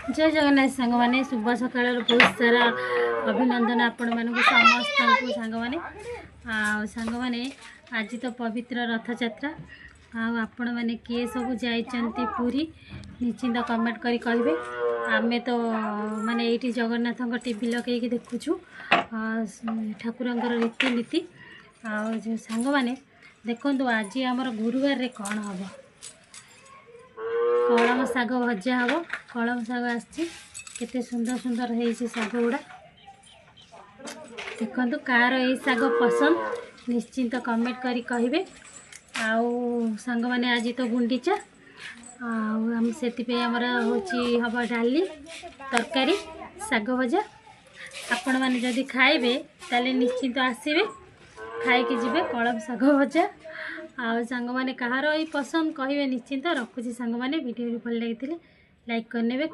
ଜୟ ଜଗନ୍ନାଥ ସାଙ୍ଗମାନେ, ଶୁଭ ସକାଳର ବହୁତ ସାରା ଅଭିନନ୍ଦନ ଆପଣମାନଙ୍କୁ ସମସ୍ତଙ୍କୁ ସାଙ୍ଗମାନେ। ଆଉ ସାଙ୍ଗମାନେ, ଆଜି ତ ପବିତ୍ର ରଥଯାତ୍ରା। ଆଉ ଆପଣମାନେ କିଏ ସବୁ ଯାଇଛନ୍ତି ପୁରୀ, ନିଶ୍ଚିନ୍ତ କମେଣ୍ଟ କରି କହିବେ। ଆମେ ତ ମାନେ ଏଇଠି ଜଗନ୍ନାଥଙ୍କ ଟିଭି ଲଗେଇକି ଦେଖୁଛୁ ଠାକୁରଙ୍କର ରୀତିନୀତି। ଆଉ ଯେଉଁ ସାଙ୍ଗମାନେ ଦେଖନ୍ତୁ, ଆଜି ଆମର ଗୁରୁବାରରେ କ'ଣ ହେବ। କଳମ ଶାଗ ଭଜା ହେବ। କଳମ ଶାଗ ଆସିଛି, କେତେ ସୁନ୍ଦର ସୁନ୍ଦର ହେଇଛି ଶାଗ ଗୁଡ଼ା ଦେଖନ୍ତୁ। କାହାର ଏଇ ଶାଗ ପସନ୍ଦ, ନିଶ୍ଚିନ୍ତ କମେଣ୍ଟ କରି କହିବେ। ଆଉ ସାଙ୍ଗମାନେ, ଆଜି ତ ଗୁଣ୍ଡିଚା, ଆଉ ଆମେ ସେଥିପାଇଁ ଆମର ହେଉଛି ହେବ ଡାଲି ତରକାରୀ, ଶାଗ ଭଜା। ଆପଣମାନେ ଯଦି ଖାଇବେ ତାହେଲେ ନିଶ୍ଚିନ୍ତ ଆସିବେ, ଖାଇକି ଯିବେ କଳମ ଶାଗ ଭଜା। ଆଉ ସାଙ୍ଗମାନେ, କାହାର ଏଇ ପସନ୍ଦ କହିବେ ନିଶ୍ଚିନ୍ତ। ରଖୁଛି ସାଙ୍ଗମାନେ, ଭିଡ଼ିଓଟି ଭଲ ଲାଗିଥିଲେ ଲାଇକ୍ କରିନେବେ।